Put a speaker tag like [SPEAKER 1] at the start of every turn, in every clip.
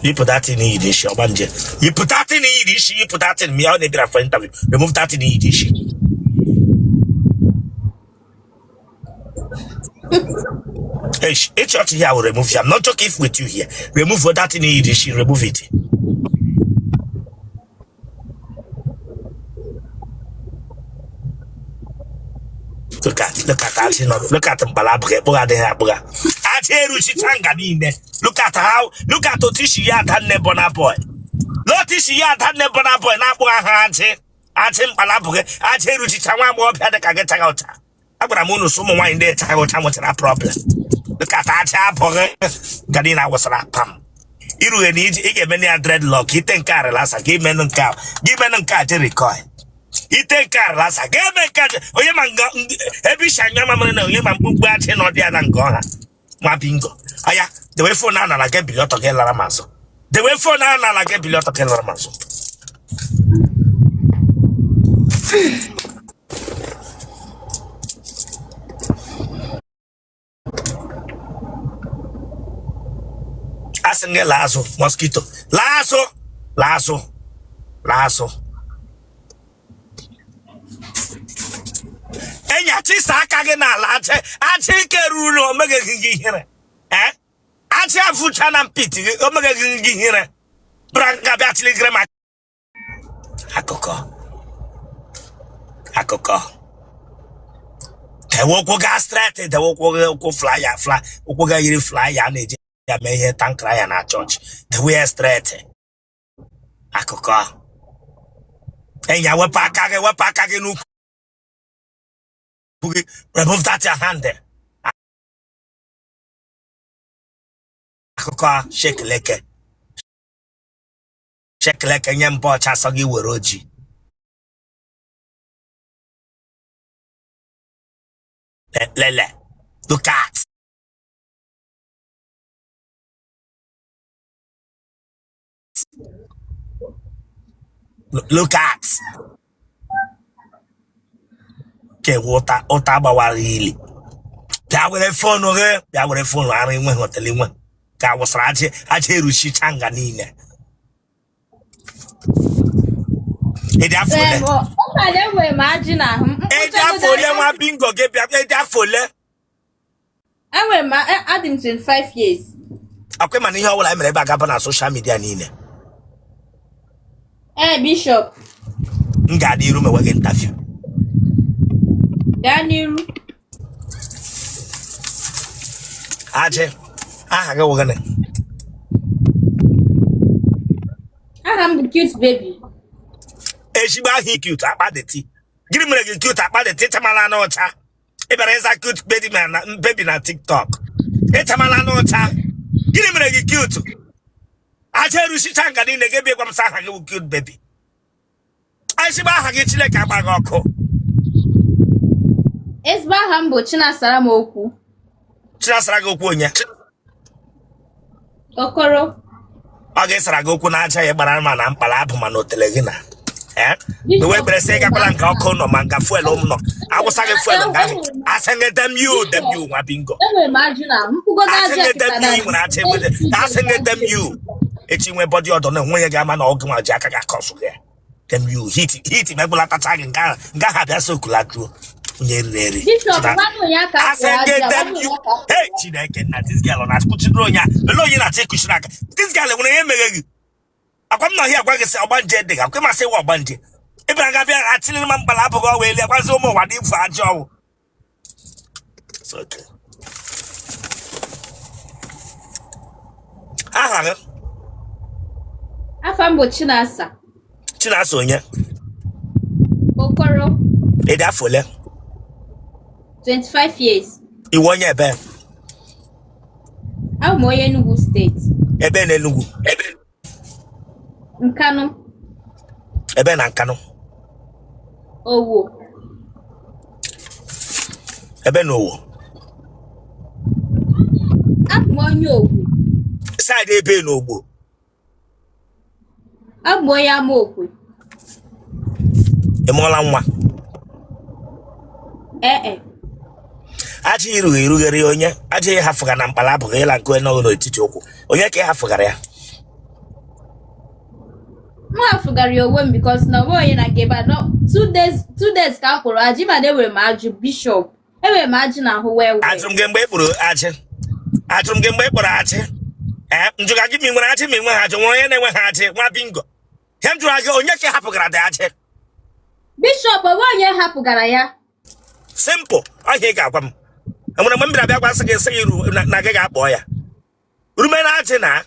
[SPEAKER 1] Yipụ that thing i yi n'isi, ọgbanje. Yipụ that thing i yi n'isi, yipụ that thing. Ma ọ na-ebịara for interview. Remove that thing i yi n'isi. Hey, church here, I will remove you. I'm not joking with you here. Remove that thing i yi n'isi, remove it. Look at ajị nọ, look at mkpala abụghị ekpụgha adịghị akpụgha. Ajị eruchicha nga niile. Look at how, look at otu i si yi Adanne Burna Boy. Look otu i si yi Adanne Burna Boy na-akpụgha ha ajị. Ajị mkpala abụghị, ajị eruchicha nwa agbọghọbịa dị ka gị chaghị ụcha. Agwara m unu sị ụmụ nwaanyị ndị chaghị ụcha nwechara problem. Look at ajị abụghị nga niile awụsara pam. Irughe na iji ị ga-eme ya dreadlock, ite nke a relaxer, gị menụ nke a, gị menụ nke a Jerry coil. Ite nke a relaxer, ga-eme nke a onye ma nga ebe isi anya mamịrị na onye ma mkpukpu ajị na ọdị ya na nga ọha nwa bingo. Aya, dewe phone a n'ala gị bili ọtọ gị lara m azụ. Dewe phone a n'ala gị bili ọtọ gị lara m azụ. Asị m gị laa azụ mosquito laa azụ laa azụ laa azụ enya chisa aka gị n'ala ajị ajị ike ruru na o meghị gị ihere ee ajị avụcha na mpiti gị o meghị gị ihere bịara nga bịa chiligere m akụkọ akụkọ dewe ụkwụ ga straight dewe ụkwụ gị ụkwụ flyer fly ụkwụ ga yiri flyer a na-eji ya mee ihe tankra ya na chọọchị dewe ya straight akụkọ enya wepụ aka gị wepụ aka gị n'ukwu gị remove that your hand akụkọ shekeleke shekeleke nye mba ọcha sọ gị were oji lele look at look at kewe ụta ụta gbawara ili bịa were phone gị bịa were phone ara enweghị hotel nwe ka awụsara ajị ajị eruchicha nga niile ị dị afọ ole
[SPEAKER 2] Enwere m ajị n'ahụ m.
[SPEAKER 1] ị dị afọ ole nwa bingo gị bịa ị dị afọ ole
[SPEAKER 2] Enwere m adị m 25 years.
[SPEAKER 1] Akwa ị ma na ihe ọbụla anyị mere ebe a ga-aba na social media niile.
[SPEAKER 2] Ee, Bishop.
[SPEAKER 1] M ga-adị iru mewe gị interview.
[SPEAKER 2] Gaa n'iru.
[SPEAKER 1] Ajị, aha gị wụ gịnị?
[SPEAKER 2] Aha m bụ Cute Baby.
[SPEAKER 1] Ezigbo aha cute akpa deti. Gịnị mere gị cute akpa deti chamala n'ọcha? Ị bịara ịza cute baby na baby na TikTok. Ị chamala n'ọcha. Gịnị mere gị cute? Aja erusicha nga niile gị bịa gwa m sị aha gị bụ cute baby. Ezigbo aha gị Chineke agba gị ọkụ.
[SPEAKER 2] Ezigbo aha m bụ Chinasara m okwu.
[SPEAKER 1] Chinasara gị okwu onye?
[SPEAKER 2] Okoro.
[SPEAKER 1] Ọ ga-esara gị okwu n'aja ya gbara ma na mkpara abụ ma na otele gị na mgbe ekpere sị gakwala nke ọkụ nọ ma nga fuel m nọ awụsa gị fuel nga ahụ asị gị damn you damn you nwa bingo asị gị damn you nwere aja enwere asị gị damn you echi nwee body odour na onwe ya ga-ama na ọgụ nwa ji aka gị akọsụ gị damn you heat heat megbulatacha gị nga nga ha bịa sokula juo onye riri eri asị gị damn you hey Chineke nna this girl na-akụchiri onye a ele onye na-achọ ịkụchiri aka this girl nwere ihe meghe gị akwa m nọ here agwa gị sị ọgbanje dị gị akwa masị wa ọgbanje ị bịara nga bịa achịrị ma mkpala abụghị ọwa eli agwazi ụmụ ụwa dị mfe ajọ ọwụ. It's okay. Aha gị?
[SPEAKER 2] Afa m bụ Chinasa.
[SPEAKER 1] Chinasa onye?
[SPEAKER 2] Okoro.
[SPEAKER 1] Ị dị afọ ole?
[SPEAKER 2] 25 years.
[SPEAKER 1] Ị wụ onye ebe?
[SPEAKER 2] Abụ m onye Enugu steeti.
[SPEAKER 1] Ebe na Enugu?
[SPEAKER 2] Nkanụ.
[SPEAKER 1] Ebe na Nkanụ?
[SPEAKER 2] Owo.
[SPEAKER 1] Ebe na Owo?
[SPEAKER 2] Abụ m onye Ogbo.
[SPEAKER 1] Side ebe na Ogbo?
[SPEAKER 2] Abụ m onye Amaokwe.
[SPEAKER 1] Ị mụọla nwa?
[SPEAKER 2] Ee e.
[SPEAKER 1] Ajị irughe erughere onye ajị ị hafụga na mkpala abụghị ịla nke nọghị n'etiti ụkwụ onye ka ị hafụgara ya?
[SPEAKER 2] M hafụgara ya onwe m because na onwe onye na-aga ebe a no 2 days, 2 days ka m kpụrụ ajị, mana enwere m ajụ, Bishop, enwere m ajị na ahụ wee wee.
[SPEAKER 1] Ajụrụ m gị mgbe ị kpụrụ ajị. Ajụrụ m gị mgbe ị kpụrụ ajị. Ee, m jụga gị ma ị nwere ajị, ma ị nweghị ajị. Nwere onye na-enweghị ajị? Nwa bingo, ihe m jụrụ gị, onye ka ị hapụgara dị ajị?
[SPEAKER 2] Bishop, onwe onye hapụgara ya.
[SPEAKER 1] Simple ọhịa ị ga-agwa m. Enwere mgbe m bịara bịa gwasị gị, sị gị na gị ga-akpọ ya rume na ajị na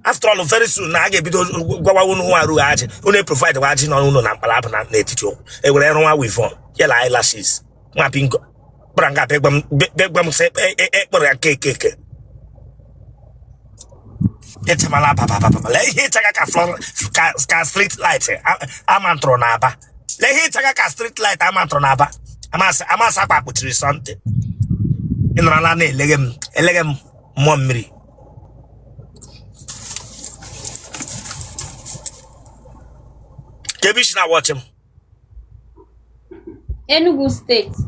[SPEAKER 1] after all, very soon na a ga-ebido gwawa unu nwa arughị ajị, unu provide wa ajị nọ unu na mkpalabụ na n'etiti ụkwụ, ewere rụwa weave-on yela eyelashes. Nwa bingo kpara nga bịa gwa m sị ekpere ya ke ke ke ịchamala babababa. Lee ihe ịchaga ka flor ka street light ama ntụrụ n'Aba. Lee ihe ịchaga ka street light ama ntụrụ n'Aba. Amasị amasị akwa kpuchiri something. Ị nọrọla na-eleghe m, eleghe m mmụọ mmiri ka ebe isi na-awọchị m.
[SPEAKER 2] Enugu Steeti.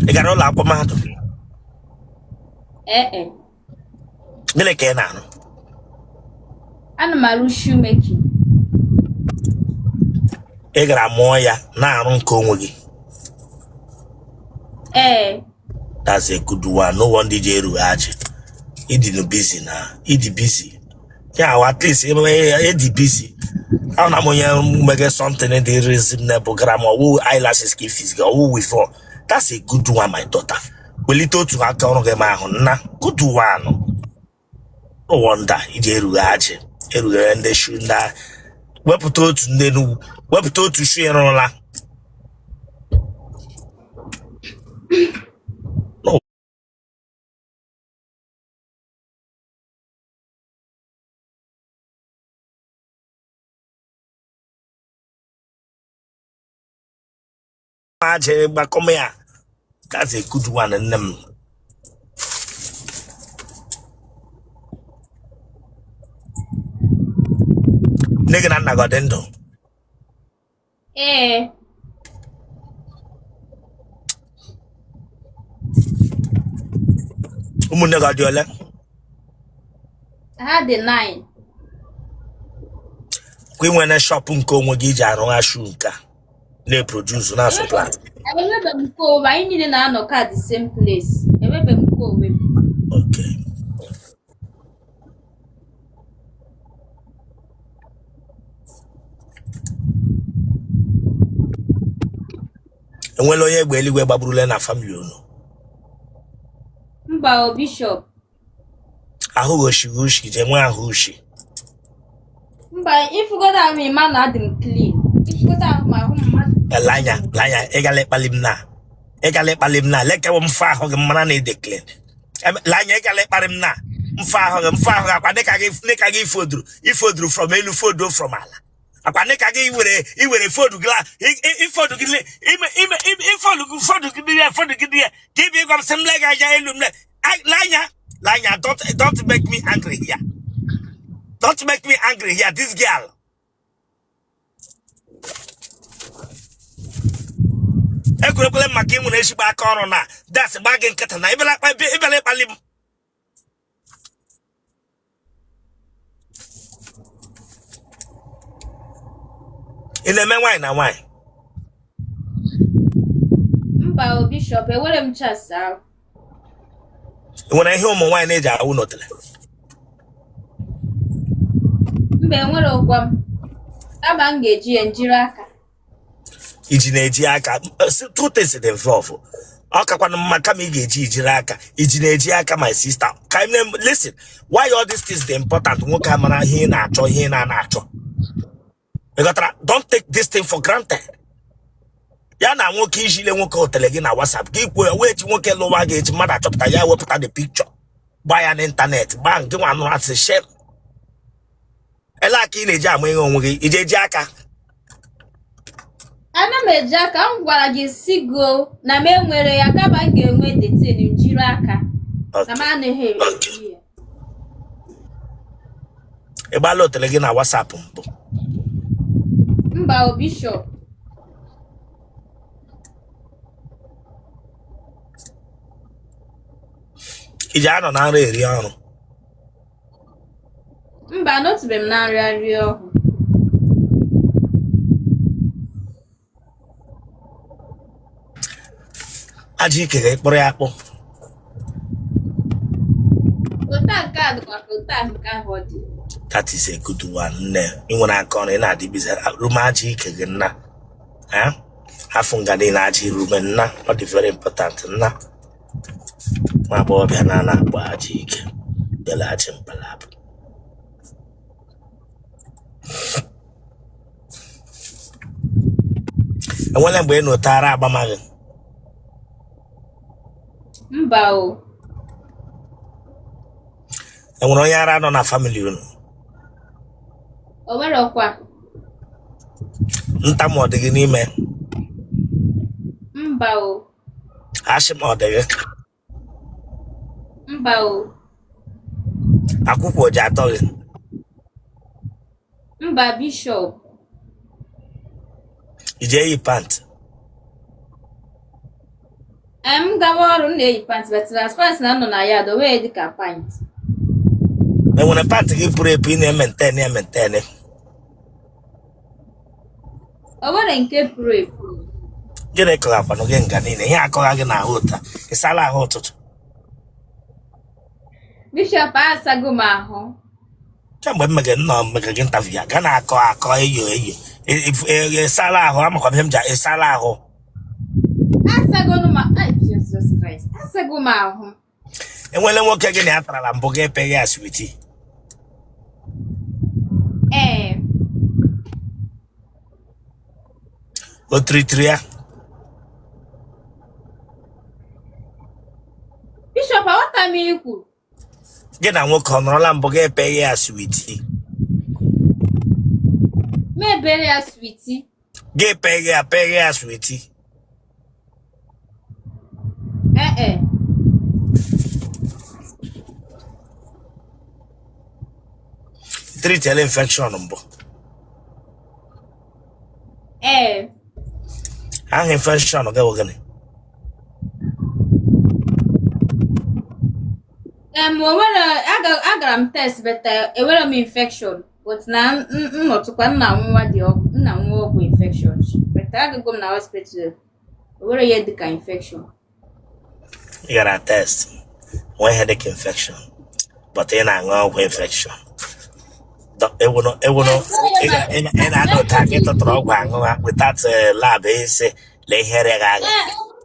[SPEAKER 1] Ị gara ụlọ akwụkwọ mahadum?
[SPEAKER 2] Ee e.
[SPEAKER 1] Gịnị ka ị na-arụ?
[SPEAKER 2] Ana m arụ shoemaking.
[SPEAKER 1] Ị gara mụọ ya na-arụ nke onwe gị?
[SPEAKER 2] Ee.
[SPEAKER 1] That's a good one. No wonder iji erughị ajị. Ịdị busy na ịdị busy ya ahụ, at least ịdị busy ahụ na m onye mege something dị reasonable gara ma ọwụ eyelashes ka ifis gị ọwụ weave-on. That's a good one, my daughter. Welite otu aka ọrụ gị ma ahụ nna. Good one. No wonder iji erughị ajị, erughere ndị shoe ndị wepụta otu ndị Enugu, wepụta otu shoe ịrụla. No ajị gbakọm ya. That's a good one, nne m. Nne gị na nna gị ọ dị ndụ?
[SPEAKER 2] Ee.
[SPEAKER 1] Ụmụnne gị ọ dị ole?
[SPEAKER 2] Ha dị 9.
[SPEAKER 1] Kwa ị nwere shop nke onwe gị iji arụgha shoe nke a na-eproduce na supply?
[SPEAKER 2] Enwebe m nke onwe. Anyị niile na-anọkọ at the same place. Enwebe m nke onwe m.
[SPEAKER 1] Okay. Enwela onye egbe eluigwe gbagburule na family unu?
[SPEAKER 2] Mba o, Bishop.
[SPEAKER 1] Ahụ gị oshi gị ushi ji enwe ahụ ushi?
[SPEAKER 2] Mba, ịfụgodo ahụ, ịma na adị m clean. Ịfụgodo ahụ ma ahụ mmadụ.
[SPEAKER 1] Lanya lanya, ịgala ịkpali m na ịgala ịkpali m na lekewe mfe ahụ gị mara na ịdị clean. Lanya, ịgala ịkparị m na mfe ahụ gị, mfe ahụ gị akwa dịka gị ifoduru ifoduru from elu, foduo from ala, akwa dịka gị iwere iwere fodu gị ifodu gị ime ime ifodu gị fodu gị ya fodu gị ya ka ibi ịgwa m sị m lee gị anya elu m lanya lanya. Don't make me angry here. Don't make me angry here. This girl ekwerekwele m maka ịnwere ezigbo aka ọrụ na das gba gị nkịta na ịbịala ịkpali m. Ị na-eme nwaanyị na nwaanyị?
[SPEAKER 2] Mba o, Bishop, enwere m chance ahụ.
[SPEAKER 1] Ị nwere ihe ụmụ nwaanyị na-eji awụ n'otele?
[SPEAKER 2] Mba, enwere ụgwọ m, kama m ga-eji ya njiri aka.
[SPEAKER 1] Iji na-eji aka. Two things dị involve. Ọ kakwanụ mma kama ị ga-eji ijiri aka, iji na-eji aka. My sister, ka m listen, why all these things dị important? Nwoke amara ihe ị na-achọ, ihe ị na-ana achọ. Ị ghọtara? Don't take this thing for granted. Ya na nwoke ijile nwoke otele gị na WhatsApp gị kwuo ya wee chi nwoke lụwa gị echi, mmadụ achọpụta ya, wepụta the picture, gbaa ya n'ịntanetị, gbaa nke nwa nụrụ asị shame. Ele aka ị na-eji ama ihe onwe gị iji eji aka?
[SPEAKER 2] Ana m eji aka. M gwara gị si go na m enwere ya, kama m ga-enwe detin njiri aka na m anaghị eji ya.
[SPEAKER 1] Ị gbaala otele gị na WhatsApp mbụ?
[SPEAKER 2] Mba o, Bishop.
[SPEAKER 1] Iji anọ na nri eri ọrụ?
[SPEAKER 2] Mba, anọtụbeghị m na nrịanrịa ọhụụ.
[SPEAKER 1] Aja ike gị kpụrụ ya akpụ.
[SPEAKER 2] Otu a nke a dịkwa ka otu a nke ahụ ọ dị.
[SPEAKER 1] That is a good one, nne. Ị nwere aka ọrụ, ị na-adị busy. Rume aja ike gị nna. Afụ nga niile aja irume nna, ọ dị very important nna. Nwa agbọghọbịa na-ana akpụ aja ike dele aja mpalabụ. Enwela mgbe ị nụtara agbamaghị?
[SPEAKER 2] Mba o.
[SPEAKER 1] Enwere onye ara nọ na family unu?
[SPEAKER 2] O nwerọkwa.
[SPEAKER 1] Ntamu ọ dị gị n'ime?
[SPEAKER 2] Mba o.
[SPEAKER 1] Ashị m ọ dị gị?
[SPEAKER 2] Mba o.
[SPEAKER 1] Akwụkwụ o ji atọ gị?
[SPEAKER 2] Mba, Bishop.
[SPEAKER 1] I ji eyi pant?
[SPEAKER 2] M gawa ọrụ m na-eyi pant, but as pant na nọ na ya o wee dị ka pant.
[SPEAKER 1] Enwere pant gị pụrụ epu ị na-emaintain emaintain?
[SPEAKER 2] O nwere nke pụrụ epu.
[SPEAKER 1] Gịnị kọghakwanụ gị nga niile? Ihe akọgha gị n'ahụ ụta. Ị sala ahụ ụtụtụ?
[SPEAKER 2] Bishop, asago m ahụ.
[SPEAKER 1] Kemgbe m mege nnọọ mege gị interview ya ga na-akọ akọ eyo eyo. Ị sala ahụ? Amakwa m ihe m ji ị sala ahụ.
[SPEAKER 2] Asagonu m. Ai, Jesus Christ, asago m ahụ.
[SPEAKER 1] Enwele nwoke gị na ya tarala mbụ gị epeghị ya sweetie?
[SPEAKER 2] Ee.
[SPEAKER 1] O tiritiri ya?
[SPEAKER 2] Bishop, aghọta m ihe i kwuru.
[SPEAKER 1] Gị na nwoke ọ nọrọla mbụ gị epeghị ya sweetie?
[SPEAKER 2] M ebere ya sweetie?
[SPEAKER 1] Gị epeghị ya, peghị ya sweetie?
[SPEAKER 2] Ee e.
[SPEAKER 1] Treatela infection mbụ?
[SPEAKER 2] Ee.
[SPEAKER 1] Aha infection gị bụ gịnị?
[SPEAKER 2] O nwere agara m test, but enwere m infection, but na m nọtụkwa nna nwa dị ọgwụ, nna nwa ọgwụ infection, but agago m na hospital, o nwere ihe dịka infection.
[SPEAKER 1] Ị gara test, nwee ihe dịka infection, but ị na-aṅụ ọgwụ infection. Ewuno ị na-ada ụta ka ị tụtụrụ ọgwụ aṅụ ha without lab esi lee ihe rịa gị.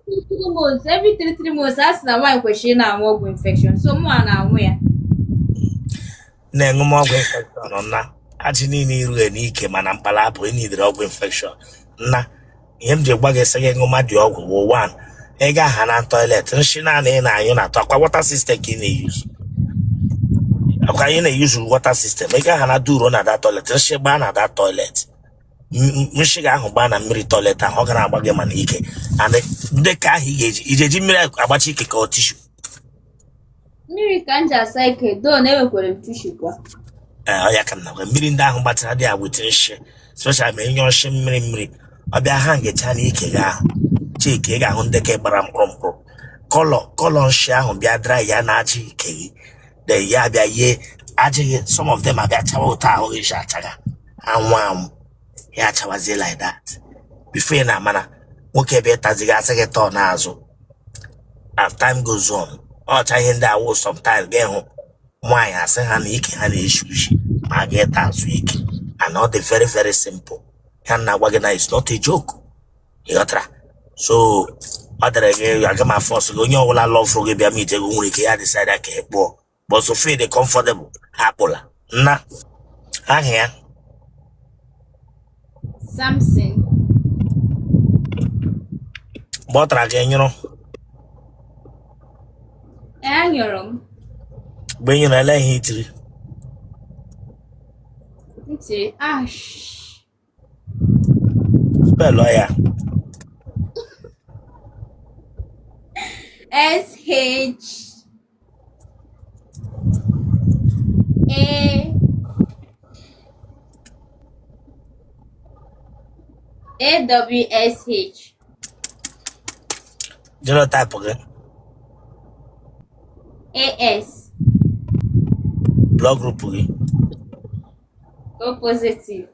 [SPEAKER 2] 3 months, every 3 3 months, a sị na nwaanyị kwesịrị ị na-aṅụ ọgwụ infection, so mụ a na-aṅụ ya.
[SPEAKER 1] Na-eṅụ m ọgwụ infection nna, ajị niile irughe n'ike mana mkpala apụ ị nidere ọgwụ infection nna. Ihe m ji gwa gị sị gị ṅụma dị ọgwụ wụ one, ị ga ha na toilet, nshi naanị ị na-anyụ na atọ akwa water system ka ị na-eyuzu, akwa anyị na-eyuzu water system. Ị ga ha na duro na that toilet, nshi gbaa na that toilet, nshi gị ahụ gbaa na mmiri toilet ahụ, ọ ga na-agba gị mana ike and ndị ka ahụ ị ga-eji iji eji mmiri agbachi ike ka ọ tissue?
[SPEAKER 2] Mmiri ka m ji asa ike doo na enwekwara m tissue kwa.
[SPEAKER 1] Ee, ọ ya ka m na-agwa, mmiri ndị ahụ gbatara dị with nshi, especially ma enye nshi mmiri mmiri, ọ bịa ha ngecha n'ike gị ahụ chike, ị ga-ahụ ndị ka gbara mkpụrụ mkpụrụ colour colour nshi ahụ bịa dry ya na ajị ike gị, then ya bịa yie ajị gị. Some of them abịa chawa ụtọ ahụ gị si achaga anwụ anwụ, ya achawazie like that. Before ị na-amara, nwoke bịa ịtazi gị, asị gị tọọ n'azụ. As time goes on, ọcha ihe ndị awụ sometimes gị hụ nwaanyị asị ha na ike ha na-eshi ushi ma ga ịta azụ ike, and ọ dị very very simple. Ha na-agwa gị na it's not a joke, ị ghọtara? So ọ dịrị gị, aga m a-force gị. Onye ọbụla lọfụrụ gị bịa meet ego nwere ike ya decide ka ị kpụọ, but so feel dị comfortable, akpụla nna. Aha ya?
[SPEAKER 2] Samson.
[SPEAKER 1] Mgbe ọ tara gị, nyụrụ?
[SPEAKER 2] Ee, anyụrụ m.
[SPEAKER 1] Mgbe ị nyụrụ, ele ihe itiri?
[SPEAKER 2] Ntị ash.
[SPEAKER 1] Spellụ ya.
[SPEAKER 2] S H A A W S H.
[SPEAKER 1] Genotype gị?
[SPEAKER 2] AS.
[SPEAKER 1] Blood group gị?
[SPEAKER 2] O positive.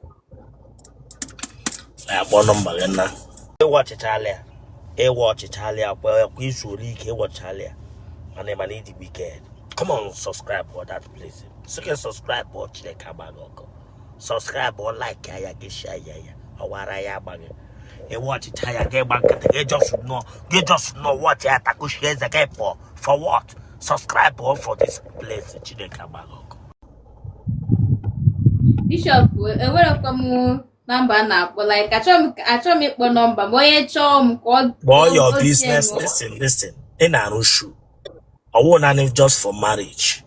[SPEAKER 1] Akpọ nọmba gị na ịwa ọchịchalị ya, ịwa ọchịchalị ya kwa kwa izu ole ike ịwa ọchịchalị ya, mana ị mana ịdị wicked. Come on, subscribe for that place. Sị gị subscribe ọ, Chineke agba gị ọkụ. Subscribe ọ, like ya, gị share ya, ya ọwara ya agba gị. Ịwa ọchịcha ya, gị gba nkịtị, gị just nọ, gị just nọ watch ya, takushie eze gị pụọ. For what? Subscribe ọ for this place. Chineke agba gị ọkụ.
[SPEAKER 2] Bishop, enwerekwa m nọmba a na-akpọ, like achọrọ m ịkpọ nọmba ma onye chọọ m ka ọ
[SPEAKER 1] Kpọọ your
[SPEAKER 2] o tie
[SPEAKER 1] business.
[SPEAKER 2] m.
[SPEAKER 1] Listen, listen, ị na-arụ shoe, ọwụ naanị just for marriage.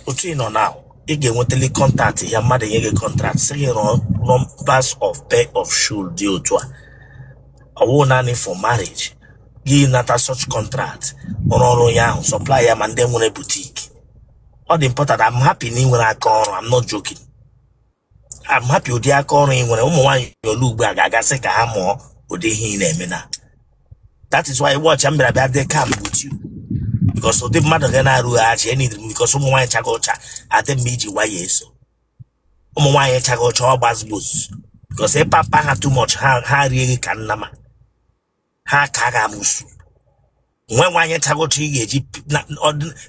[SPEAKER 1] Otu ị nọ now, ị ga-enwetali contact ya, mmadụ nye gị contract, sị gị rụọ numbers of pair of shoe dị otu a. Ọwụ naanị for marriage. Gị nata such contract, rụọ ọrụ onye ahụ, supply ya ma ndị nwere boutique. Ọ dị important. I'm happy na ị nwere aka ọrụ. I'm not joking, I'm happy. Ụdị aka ọrụ ị nwere, ụmụ nwaanyị ole ugbu a ga-agasị ka ha mụọ ụdị ihe ị na-eme na. That is why watch m bịara bịa dị calm with you, because ụdị mmadụ ga na-arụghị achị enidiri m, because ụmụ nwaanyị chaga ụcha adị mma iji waya eso. Ụmụ nwaanyị chaga ụcha ọ gbazgbos, because ịpapa ha too much, ha rie gị ka nnama ha ka ga-amụsu. Nwe nwaanyị chaga ụcha ị ga-eji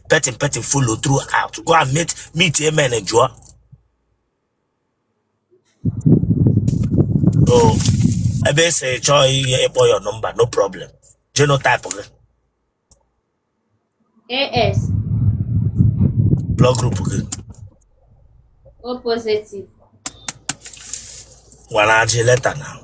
[SPEAKER 1] petin petin follow throughout. Go and meet amen. Jụọ so ebe esi chọọ ihe ịkpọ your number, no problem. Genotype gị?
[SPEAKER 2] AS.
[SPEAKER 1] Blood group gị?
[SPEAKER 2] O positive.
[SPEAKER 1] Nwere ajị leta na.